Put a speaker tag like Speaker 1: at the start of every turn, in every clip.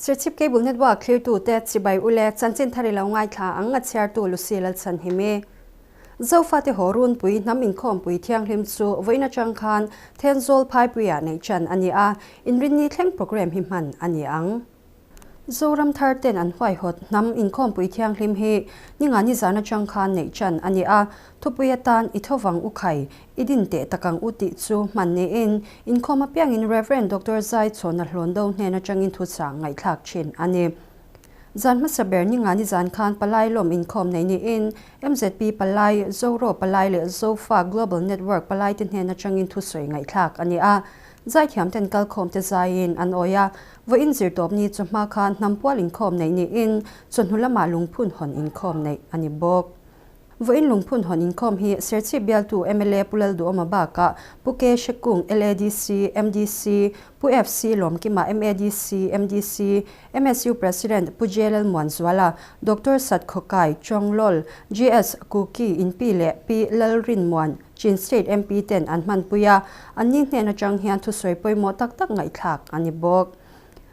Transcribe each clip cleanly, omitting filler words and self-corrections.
Speaker 1: Serchhip Cable Network thlirtute chibai ule chanchin thar i lo ngaithla ang a chhiartu Lucy Lalchhanhimi. Zofate haw runpui hnam inkhawmpui thianghlim chu vawiin atang khan Thenzawl Phaipuiah neih chan a ni a, inrinni thleng programme hi hman a ni ang. Zoram thar ten an huaihawt hnam inkhawmpui thianghlim hi ninga nizan atang khan neih chan a ni a, thupui atan i thovang u khai, i din teh tak ang u tih chu hman niin inkhawm apiangin Rev. Doctor Zai Chhawna Hlawndo hnen atangin thuchang ngaihthlak thin a ni. Zan hmasa ber ninga nizan khan Palai lawm inkhawm nei niin MZP Palai, Zoro Palai leh Zofa Global Network Palai te hnen atangin thusawi ngaihthlak a ni a. Zaithiam ten kalkhawm te zaiin an awi a, vawiin zirtawp ni chu hma khan hnam pual inkhawm neih niin chawhnu lamah lungphun hawn inkhawm neih a ni bawk. Vawiin lungphun hawn inkhawm hi Serchhip bialtu mla Pu Lalduhawma bakah Pu K Hrekung, LADC, MDC, Pu FC Lawmkima, MADC, MDC, MSU President Pu J Lalmuanzuala, Doctor Sat Khawkai, Chawnglol, GS Kuki Inpi leh Pi Lalrinmuan, Chin State MP ten an hmanpui a, anni hnen atang hian thusawi pawimawh tak tak ngaihthlak a ni bawk.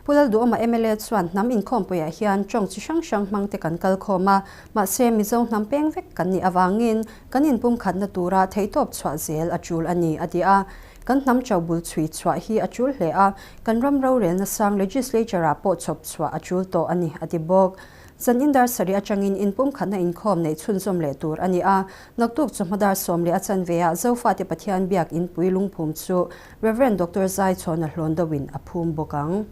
Speaker 1: Pu Lalduhawma mla chuan hnam inkhawmpuiah hian tawng chi hrang hrang hmangte kan kal khawm a, mahse Mizo hnam peng vek kan nih avangin kan inpumkhatna tura theihtawp chhuah zel a tul a ni, a ti a. Kan hnam chau bul chhui chhuah hi a tul hle a, kan ram rorelna sang legislature-ah pawh chhawp chhuah a tul tawh a ni, a ti bawk. Zan in dar sarih atangin inpumkhatna inkhawm neih chhunzawm leh tur a ni a, naktuk chawhma dar 10 a chanve ah Zofate Pathian biak inpui lungphum chu Rev. Doctor Zai Chhawna hlawn deuhin a phum bawk ang.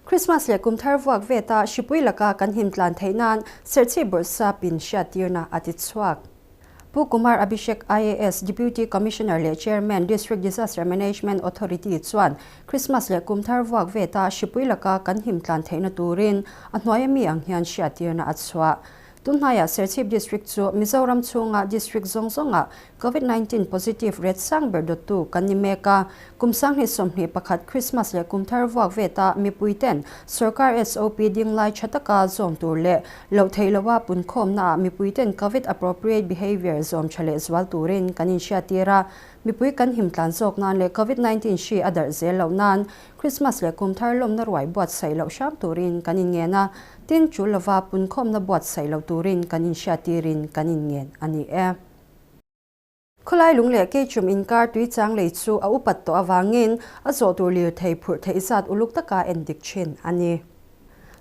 Speaker 1: Christmas leh kum thar vuak veta hripui laka kan him tlan theih nan Serchhip Bawrhsap in hriattirna a ti chhuak. Pu Kumar Abhishek IAS, Deputy Commissioner leh Chairman, District Disaster Management Authority chuan Christmas leh kum thar vuak veta hripui laka kan him tlan theihna turin a hnuaia mi ang hian hriattirna a chhuah. Tunhnaiah Serchhip District chu Mizoram chhunga district zawng zawngah Covid 19 positive rate sang ber dawttu kan ni mek a. Kum 2021 Christmas leh kum thar vuak veta mipui ten sorkar SOP ding lai tha taka zawm tur leh loh theih loha punkhawmnaah mipui ten Covid appropriate behaviour zawm tha leh zual turin kan inhriattir a. Mipui kan him tlan zawk nan leh Covid 19 hri a darh zel loh nan Christmas leh kum thar lawmna ruai buatsaih loh hram turin kan inngen a, tin tul lova punkhawmna buatsaih lo turin kan inhriattirin kan inngen a ni e. Khawlai lung leh keichum inkar tuichang lei chu a upat tawh avangin a zawh tur lirthei phurh theih zat uluk taka endik thin a ni.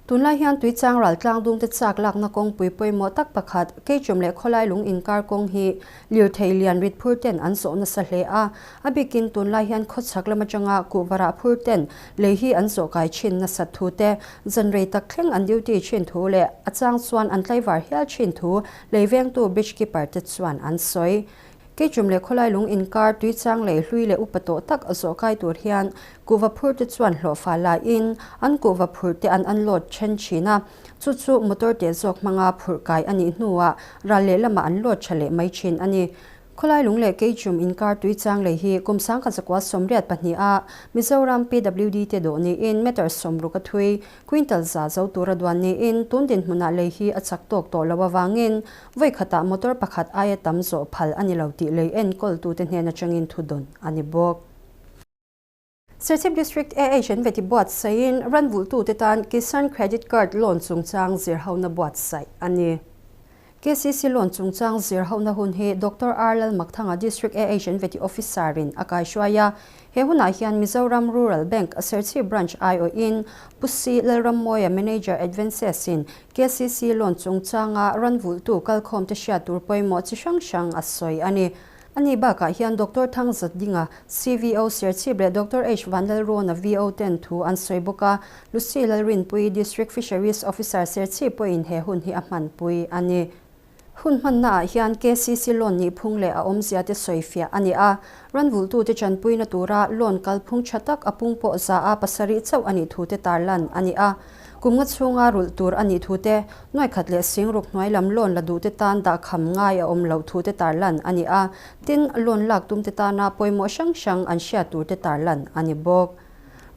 Speaker 1: Tunlai hian tuichang ral tlangdung te chak lakna kawngpui pawimawh tak pakhat keichum leh khawlai lung inkar kawng hi lirthei lian rit phur ten an zawh nasa hle a. A bikin tunlai hian khawchhak lam atanga kuhvarah phur ten lei hi an zawh kai thin nasat thu te, zan rei tak thleng an duty thin thu leh a chang chuan an tlaivar hial thin thu Lei vengtu bridge keeper te chuan an sawi. Keichum leh khawlai lung inkar tuichang lei hlui leh upa tawh tak a zawh kai tur hian kuhva phur te chuan hlawhfa laiin an kuhva phur te an unload then thin a, chu chu motor teh zawk hmanga phurh kai a nih hnuah ral lehlamah an load tha leh mai thin a ni. Khawlai lung leh Keichum inkar tuichang lei hi kum 1982 a Mizoram PWD te dawh niin meter 60 a thui, quintal za zo tura duan niin tun dinhmunah lei hi a chak tawk tawh lo avangin vawi khatah motor pakhat aia tam zawh phal a ni lo tih lei enkawltute hnen atangin thudawn a ni bawk. Serchhip District AH an veti buatsaihin ranvulhtute tan Kisan Credit Card loan chungchang zirhona buatsaih a ni. KCC loan chungchang zirhona hun hi Doctor R Lalmakthanga District AH an veti Officer in a kaihruai a. He hunah hian Mizoram Rural Bank Serchhip Branch aiawhin Pu C Lalrammawia Manager Advances in KCC loan chungchanga ranvulhtu kalkhawmte hriat tur pawimawh chi hrang hrang a sawi a ni. Ani bakah hian Doctor Thangzatdinga, CVO Serchhip leh Doctor H Vanlalrawna VO ten thu an sawi bawk a, Lucy Lalrinpui, District Fisheries Officer Serchhip pawhin he hun hi a hmanpui a ni. Hun hmannaah hian KCC loan nihphung leh a awmzia te sawifiah a ni a, ranvulhtute tanpuina tura loan kalphung tha tak a pung pawh za a pasarih chauh a nih thu te tarlan a ni a. Kum nga chhunga rulh tur a nih thu te, nuai khat leh singruk hnuai lam loan la duh te tan dah kham ngai a awm loh thu te tarlan a ni a, tin, loan lak tum te tana pawimawh hrang hrang an hriat tur te tarlan a ni bawk.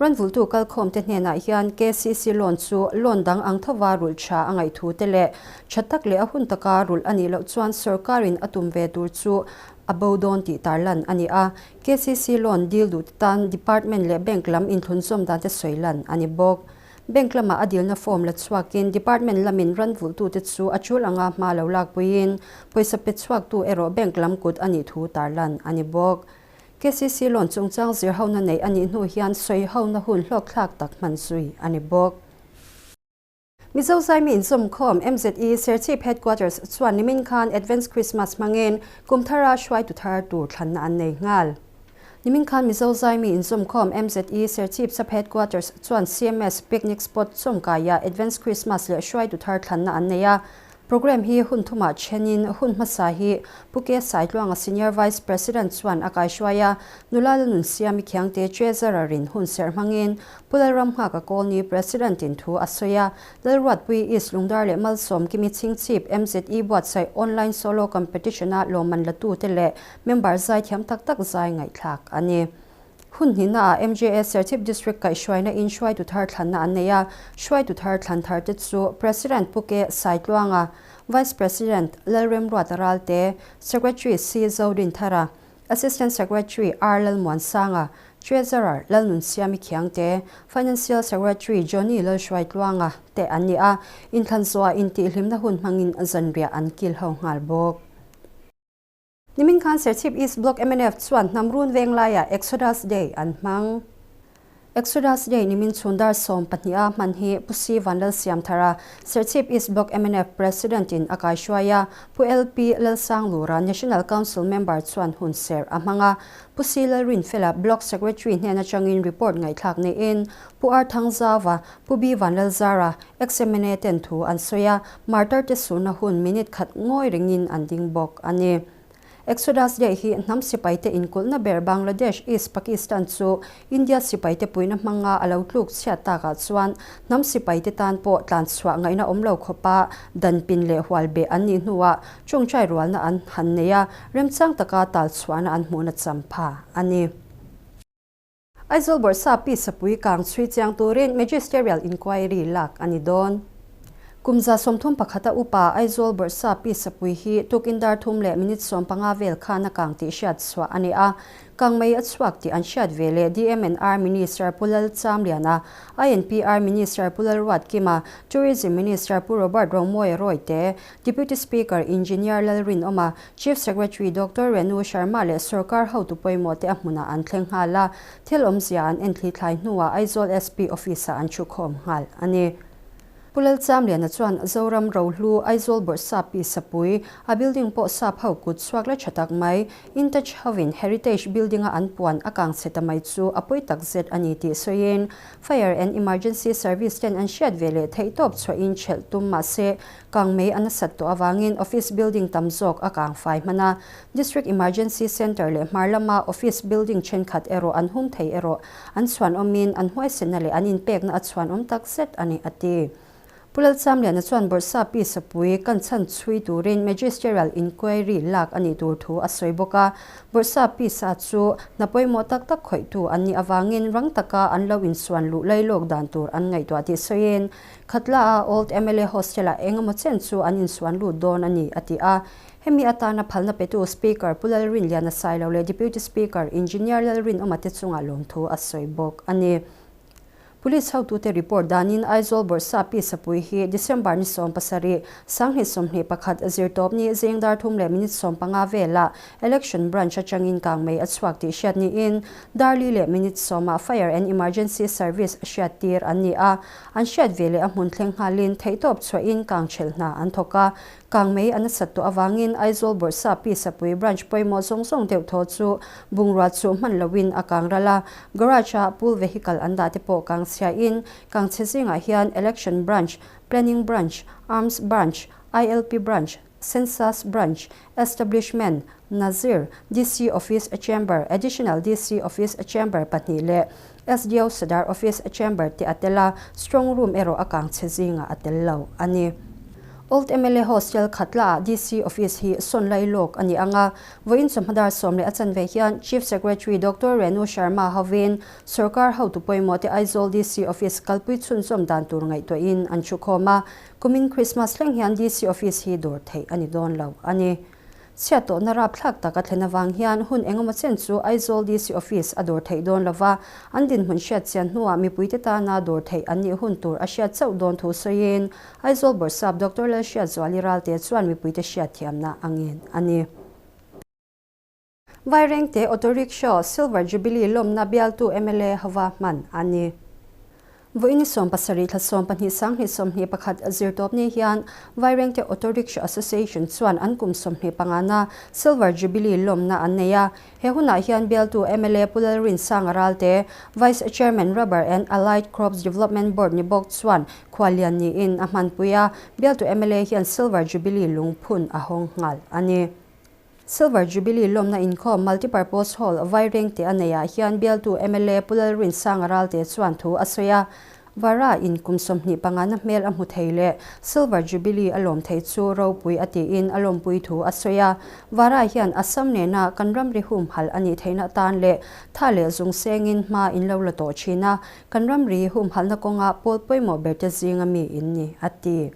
Speaker 1: Ranvulhtu kalkhawm te hnenah hian KCC loan chu loan dang ang thova rulh tha a ngaih thu te leh tha tak leh a hun taka rulh a nih loh chuan sorkarin a tum ve tur chu a bo dawn tih tarlan a ni a, KCC loan deal duh te tan department leh bank lam inthlunzawm dan te sawi lan a ni bawk. Bank lamah a dilna form la chhuakin department lamin ran vulhtute chu a tul anga hma lo lakpuiin pawisa pe chhuaktu erawh bank lam kut a nih thu tarlan a ni bawk. KCC loan chungchang zirhona neih a nih hnu hian sawihona hun hlawkthlak tak hman zui a ni bawk. Mizo Zaimi inzawmkhawm MZE Serchhip Headquarters chuan nimin khan Advance Christmas hmangin kum thara hruaitu thar tur thlanna an nei nghal. Nimin khan Mizo Zaimi inzawmkhawm MZE Serchhip Sub Headquarters chuan CMS Picnic Spot chawmkaia Advance Christmas leh hruaitu thar thlanna an nei a. Programme hi hun thumah thenin hun hmasa hi Pu K Saitluanga Senior Vice President chuan a kaihruai a, nula Lalnunsiami Khiangte Treasurer in hun serh hmangin Pu Lalramnghaka Kawlni President in thu a sawi a, Lalruatpui East Lungdar leh Malsawm Kimi Chhingchhip MZE buatsaih Online Solo Competition-a lawmman latute leh member zaithiam tak tak zai ngaihthlak a ni. Hun hnihnaah MJA Serchhip District kaihhruaina in hruaitu thar thlanna an nei a, hruaitu thar thlan thar te chu President Pu K Saitluanga, Vice President Lalremruata Ralte, Secretary C Zodinthara, Assistant Secretary R Lalmuansanga, Treasurer Lalnunsiami Khiangte, Financial Secretary Johnny Lalhruaitluanga te an ni a, inthlan zawhah intihhlimna hun hmangin zanriah an kil ho nghal bawk. Nimin khan Serchhip East Block mnf chuan hnam run veng laiah Exodus Day an hmang. Exodus Day nimin chhun dar 12 a hman hi Pu Si Vanlalsiamthara, Serchhip East Block mnf President in a kaihruai a, Pu LP Lalsanglura, National Council Member chuan hun serh a hmang a. Pu Si Lalrinfela, Block Secretary hnen atangin report ngaihthlak niin Pu R Thangzauva, Pu B Vanlalzara, Ex-MNA ten thu an sawi a, martar te surna hun minute khat ngawi rengin an ding bawk a ni. Exodus Day hi hnam sipaite inkulhna ber Bangladesh East Pakistan chu India sipaite puihna hmanga a lo tluk chhiat takah chuan hnam sipaite tan pawh tlanchhuah ngaihna awm lo khawpa danpin leh hualbeh an nih hnuah tawngtai rualna an han nei a, remchang taka talchhuahna an hmuhna champha a ni. Aizawl Bawrhsa Pi Sapui kang chhui chiang turin Magisterial Inquiry lak a ni dawn. Kum 31 a upa Aizawl Bawrhsa Pi Sapui hi tukin dar thum leh minute 15 vel khan a kang tih hriat chhuah a ni a. Kang mei a chhuak tih an hriat ve leh DMNR Minister Pu Lal Chamliana, INPR Minister Pu Lal Ruatkima, Tourism Minister Pu Robert Romawia Rawite, Deputy Speaker Engineer Lalrinawma, Chief Secretary Doctor Renu Sharma leh sorkar hotu pawimawh te a hmunah an thleng nghal a, thil awmzia an en thlithlai hnuah Aizawl SP Office-ah an thukhawm nghal a ni. Pu Lalchamliana chuan Zoram Rohlu, Aizawl Bawrhsap Pi Sapui, a building pawh sap ho kut chhuak la tha tak mai, Intouch hovin Heritage Building-a an puan a kang chhe ta mai chu a pawi tak zet a ni tih sawiin Fire and Emergency Service ten an hriat ve leh theihtawp chhuahin ṭhelh tum mahse Kang mei a nasat tawh avangin office building tam zawk a kang fai hman a, District Emergency Centre leh hmar lama office building thenkhat erawh an hum thei erawh an chhuanawmin an huaisenna leh an inpekna a chhuanawm tak zet a ni, a ti. Pu Lalchamliana chuan Bawrhsa Pi Sapui kan chhan chhui turin Magisterial Inquiry lak a nih tur thu a sawi bawk a, Bawrhsa Pi Sa chu hna pawimawh tak tak khawihtu an nih avangin rang taka an lo insuan luh lailawk dan tur an ngaihtuah tih sawiin Khatla-a Old mla Hostel-ah eng emaw chen chu an insuan lut dawn a ni, a ti a. Hemi atana phalna petu Speaker Pu Lalrinliana Sailo leh Deputy Speaker Engineer Lalrinawma te chungah lawmthu a sawi bawk a ni. Police hotute report danin Aizawl Bawrhsa Pi Sapui hi December ni 17, 2021 zirtawpni zing dar thum leh minute 15 velah Election Branch atangin kangmei a chhuak tih hriat niin dar li leh minute sawmah Fire and Emergency Service hriattir an ni a. An hriat ve leh a hmun thleng nghalin theihtawp chhuahin kang ṭhelh hna an thawk a, kang mei a nasat tawh avangin Aizawl Bawrhsa Pi Sapui branch pawimawh zawng zawng deuh thaw chu bungrua chu hman loin a kang ral a, garage-a pool vehicle an dah te pawh kang chhiain kang chhe zingah hian Election Branch, Planning Branch, Arms Branch, ILP Branch, Census Branch, Establishment, Nazir, DC Office Chamber, Additional DC Office Chamber pahnih leh SDO Sadar Office Chamber te a tel a, Strong Room erawh a kang chhe zingah a tel lo a ni. Old mla Hostel Khatlaah DC Office hi sawn lai lawk a ni ang a, vawiin chawhma dar sawm leh a chanve hian Chief Secretary Doctor Renu Sharma hovin Sorkar hotu pawimawh te Aizawl DC Office kalpui chhunzawm dan tur ngaihtuahin an thukhawm a, Kumin Christmas thleng hian DC Office hi dawr theih a ni dawn lo a ni. Chhiat tawhna rapthlak tak a thlen avang hian hun engemaw chen chu Aizawl DC Office a dawr theih dawn lova, an dinhmun hriat chian hnuah mipuite tana dawr theih an nih hun tur a hriat chauh dawn thu sawiin Aizawl Bawrhsap Doctor Lalhriatzuali Ralte chuan mipuite hriatthiamna a ngen a ni. Vairengte Auto Rickshaw Silver Jubilee lawmna bialtu mla hova hman a ni. Vawiin 70 thla 12 sanghnih 21 zirtawpni hian Vairengte Auto Rickshaw Association chuan an kum 25na Silver Jubilee lawmna an nei a. He hunah hian bialtu mla Pu Lalrinsanga Ralte, Vice Chairman Rubber and Allied Crops Development Board ni bawk chuan khuallian niin a hmanpui a, bialtu mla hian Silver Jubilee lungphun a hawng nghal a ni. Silver Jubilee lawmna inkhawm Multipurpose Hall Vairengte a neihah hian bialtu mla Pu Lalrinsanga Ralte chuan thu a sawi a, Vara in kum 25 na hmel a hmu thei leh Silver Jubilee a lawm thei chu ropui a tiin a lawmpui thu a sawi a. Vara hian Assam nena kan ramri humhalh a nih theihna atan leh tha leh zung sengin hma in lo la tawh thin a, kan ramri humhalhna kawnga pawl pawimawh berte zinga mi in ni, a ti.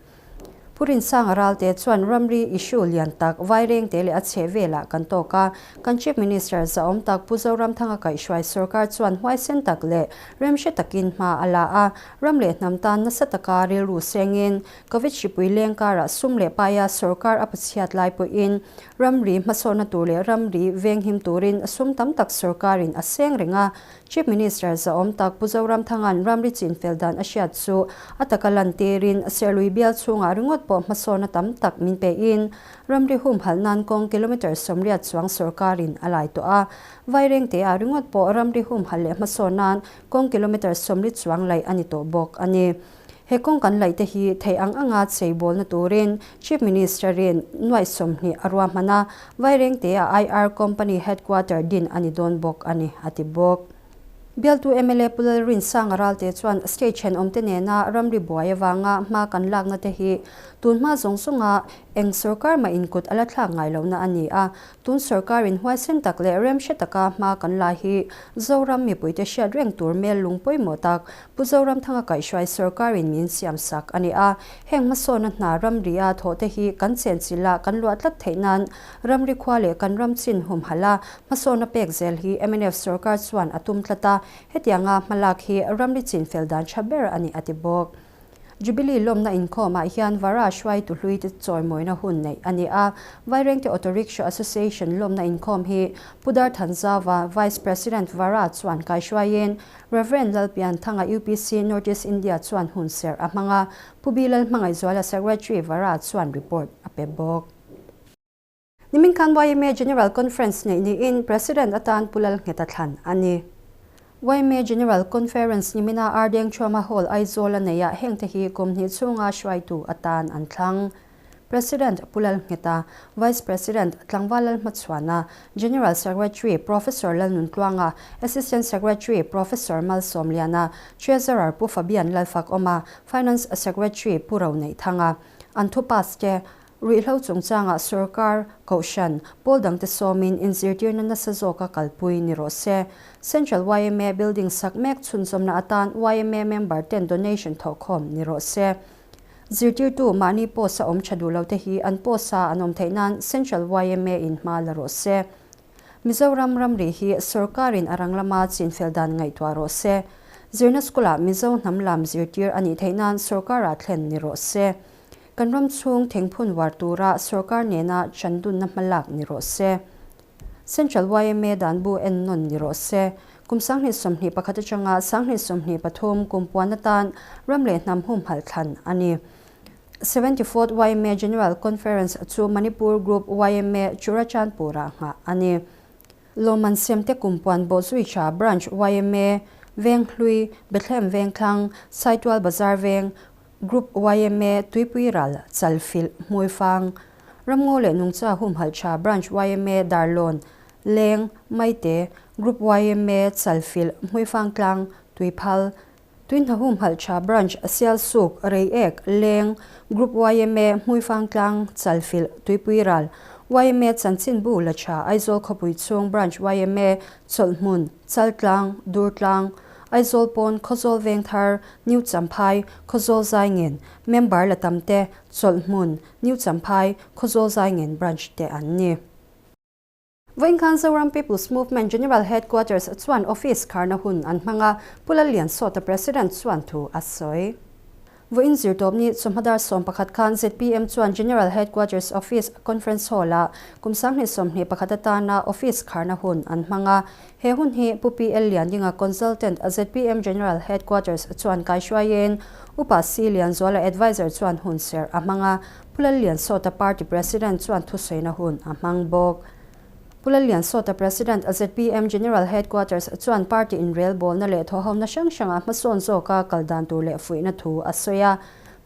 Speaker 1: Pu Rinsanga Ralte chuan ramri issue lian tak Vairengte leh a chheh velah kan tawk a, kan Chief Minister zahawm tak Pu Zoramthanga kaihhruai sorkar chuan huaisen tak leh remhre takin hma a la a, ram leh hnam tan nasa taka rilru sengin Covid hripui leng karah sum leh paia sorkar a pachhiat lai pawhin ramri hmasawnna tur leh ramri venghim turin sum tam tak sorkarin a seng reng a. Chief Minister zahawm tak Pu Zoramthanga'n ramri chinfel dan a hriat chu a taka lantirin Serlui bial chhungah ringawt pawh hmasawnna tam tak min pein ramri humhalh nan kawng kilometre 80 chuang sorkarin a lai tawh a. Vairengte-ah ringawt pawh ramri humhalh leh hmasawn nan kawng kilometre 40 chuang laih a ni tawh bawk a ni. He kawng kan laih te hi theih ang anga cheibawlna turin Chief Minister-in nuaih 20 a ruahman a, Vairengte-ah IR Company Headquarter din a ni dawn bawk a ni, a ti bawk. Bialtu mla Pu Lalrinsanga Ralte chuan state thenawmte nena ramri buai avanga hma kan lakna te hi tunhma zawng zawnga eng sorkar mah inkut a la thlak ngai lohna a ni a, Tun sorkarin huaisen tak leh remhre taka hma kan la hi Zoram mipuite hriat reng tur mel lung pawimawh tak Pu Zoramthanga kaihhruai sorkarin min siam sak a ni a. Heng hmasawnna hna ramria thawhte hi kan chenchilh a kan luah tlat theih nan ramri khua leh kan ram chin humhalh a hmasawnna pek zel hi mnf sorkar chuan a tum tlat a, hetianga hmalak hi ramri chinfel dan tha ber a ni a ti bawk. Jubilee lawmna inkhawmah hian Vara hruaitu hluite chawimawina hun neih a ni a. Vairengte Auto Rickshaw Association lawmna inkhawm hi Pu Darthanzauva, Vice President Vara chuan kaihruaiin Rev. Lalpianthanga UPC North East India chuan hun serh a hmang a, Pu B. Lalhmangaihzuala Secretary Vara chuan report a pe bawk. Nimin khan yma General Conference neih niin President atan Pu Lalngheta thlan a ni. Yma General Conference nimina Ardeng Thuama Hall Aizawl a neihah hengte hi kum hnih chhunga hruaitu atan an thlang. President Pu Lalngheta, Vice President Tlangval Lalhmachhuana, General Secretary Professor Lalnuntluanga, Assistant Secretary Professor Malsawmliana, Treasurer Pu Fabian Lalfakawma, Finance Secretary Pu Roneihthanga. An thu pass te Ruihhlo chungchangah sorkar, kohhran, pawl dangte sawmin inzirtirna nasa zawka kalpui ni rawh se. Central yma building sak mek chhunzawmna atan yma member ten donation thawhkhawm ni rawh se. Zirtirtu mahni post a awm tha duh lote hi an post a an awm theih nan Central yma in hma la rawh se. Mizoram ramri hi sorkarin a rang lama chinfel dan ngaihtuah rawh se. Zirna school-ah Mizo hnam lam zirtir a nih theih nan sorkarah thlen ni rawh se. Kan ram chhung thingphun uar tura sorkar nena chandunna hmalak ni rawh se. Central yma danbu en nawn ni rawh se. Kum 2021 atanga 2023 kum puan atan ram leh hnam humhalh thlan a ni. 74th yma General Conference chu Manipur Group yma Churachandpur-ah nghah a ni. Lawmman Semte Kumpuan Bawhzui Tha Branch yma Venghlui, Bethlehem Vengthlang, Saitual Bazar Veng, Group yma Tuipui Ral, Chalfilh, Hmuifang, Ramngaw leh Nungcha Humhalh Tha Branch yma Darlawn, Leng, Maite, Group yma Chalfilh, Hmuifang Tlang, Tuiphal, Tuihna Humhalh Tha Branch Sialsuk, Reiek, Leng, Group yma Hmuifang Tlang, Chalfilh, Tuipui Ral, yma Chanchinbu La Tha Aizawl Khawpui Chhung Branch yma Chawlhhmun, Chaltlang, Durtlang, Aizawl pawn Khawzawl Vengthar, New Champhai, Khawzawl Zaingen, Member la tam te, Chawlhhmun, New Champhai, Khawzawl Zaingen Branch te an ni. Vawiin khan Zoram People's Movement General Headquarters chuan office kharna hun an hmang a, Pu Lalliansawta President chuan thu a sawi. Vawiin zirtawpni chawhma dar 11 khan zpm chuan General Headquarters Office Conference Hall-ah kum 2021 atana office kharna hun an hmang a. He hun hi Pu PL Liandinga Consultant zpm General Headquarters chuan kaihruaiin Upa C Lianzuala Adviser chuan hun serh a hmang a, Pu Lalliansawta Party President chuan thusawiina hun a hmang bawk. Pu Lalliansawta President zpm General Headquarters chuan party inrelbawlna leh thawhhona hrang hrangah hmasawn zawka kal dan tur leh fuihna thu a sawi a.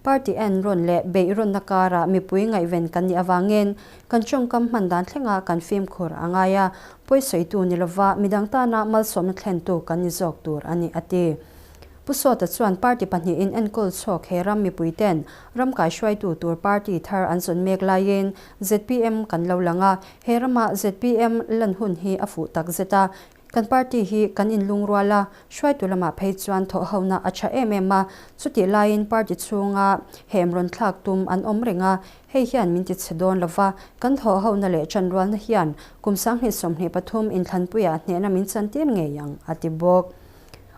Speaker 1: Party en rawn leh beih rawnna karah mipui ngaihven kan nih avangin kan tawngkam hman dan thlenga kan fimkhur a ngai a, pawisawitu ni lova midang tana malsawmna thlentu kan ni zawk tur a ni, a ti. Pu Sawta chuan party pahnihin enkawl chhawk he ram mipuiten ram kaihruaitu tur party thar an zawn mek laiin zpm kan lo lang a, he rama zpm lan hun hi a fuh tak zet a, kan party hi kan inlungrual a, hruaitu lamah phei chuan thawhhona a tha em em a, chutih laiin party chhunga hem rawn thlak tum an awm reng a, hei hian min ti chhe dawn lo va, kan thawhhona leh ṭanrualna hian kum 2023 inthlanpuiah hnehna min chantir ngei ang, a ti bawk.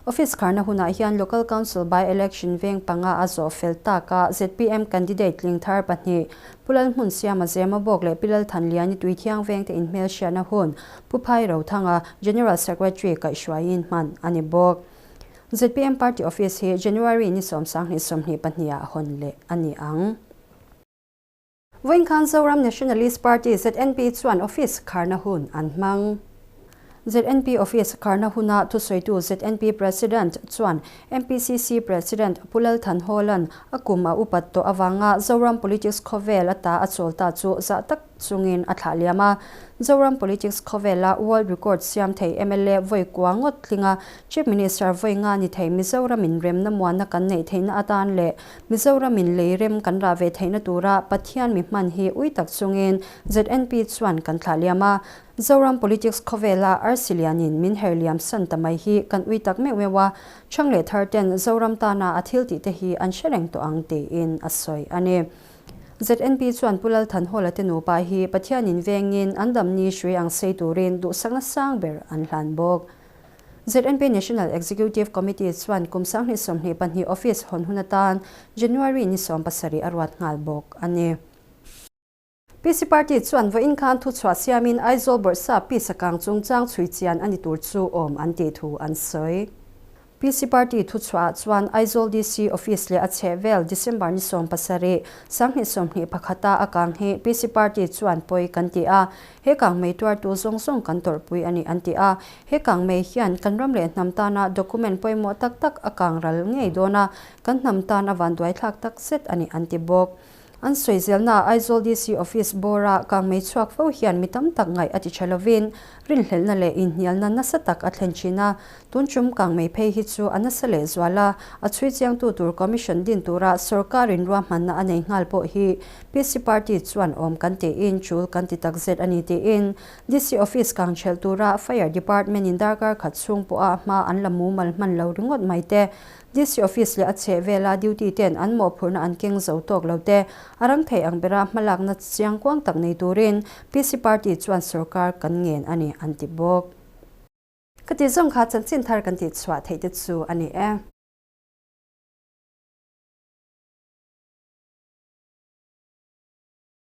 Speaker 1: Office kharna hunah hian Local Council by-election veng panga a zawh fel tak a, zpm candidate tling thar pahnih, Pu Lalhmunsiama Zemabawk leh Pi Lalthanliani Tuithiang vengte inhmelhriatna hun Pu Phai Rothanga, General Secretary kaihhruaiin hman a ni bawk. Zpm party office hi January ni 10 22 ah hawn leh a ni ang. Vawiin khan Zoram Nationalist Party, ZNP, chuan office kharna hun an hmang. ZNP office kharna huna thusawitu ZNP President chuan MPCC President Pu Lal Thanhawla'n a kum a upat tawh avanga Zoram politics khawvel ata a chawl ta chu zah tak chungin a thlah liam a. Zoram politics khawvela world record siam thei mla vawi kua ngawt tlinga Chief Minister vawi nga ni thei Mizoramin remna muanna kan neih theihna atan leh Mizoramin lei rem kan rah ve theihna tura Pathian mi hman hi ui tak chungin ZNP chuan kan thlah liam a. Zoram politics khawvela arsi lianin min her liam san ta mai hi kan ui tak meuh meuh a, chhang leh thar ten Zoram tana a thil tih te hi an hre reng tawh ang tiin a sawi a ni. ZNP chuan Pu Lalthanhawla te nupa hi Pathianin vengin an damni hrui ang sei turin duhsakna sang ber an hlan bawk. ZNP National Executive Committee chuan kum 2022 office hawn hun atan January ni 17 a ruat nghal bawk a ni. PC Party chuan vawiin khan thuchhuah siamin Aizawl Bawrhsap Pi Sakang chungchang chhui chian a ni tur chu awm an tih thu an sawi. PC Party thuchhuahah chuan Aizawl DC Office leh a chhehvel December ni 17, 2021 a a kang hi PC Party chuan pawi kan ti a, He kangmei tuartu zawng zawng kan tawrhpui a ni an ti a. He kangmei hian kan ram leh hnam tana document pawimawh tak tak a kang ral ngei dawn a, kan hnam tan a vanduai thlak tak zet a ni an ti bawk. An sawi zelnaah Aizawl DC Office bawra kangmei chhuak fo hian mi tam tak ngaih a ti tha lovin rinhlelhna leh inhnialna nasa tak a thlen thin a. Tun tum kangmei phei hi chu a nasa leh zual a, a chhui chiangtu tur Commission din tura sorkarin ruahmanna a nei nghal pawh hi PC Party chuan awm kan tiin tul kan ti takzet a ni tiin DC Office kang ṭhelh tura Fire Department in darkar khat chhung pawha hma an la mumal hman lo ringawt mai te, DC Office leh a chheh vela duty ten an mawhphurhna an keng zo tawk lo te, a rang thei ang bera hmalakna chiangkuang tak nei turin PC Party chuan sorkar kan ngen a ni an ti bawk. Ka ti zawng kha chanchin thar kan tihchhuah theih te chu a ni e.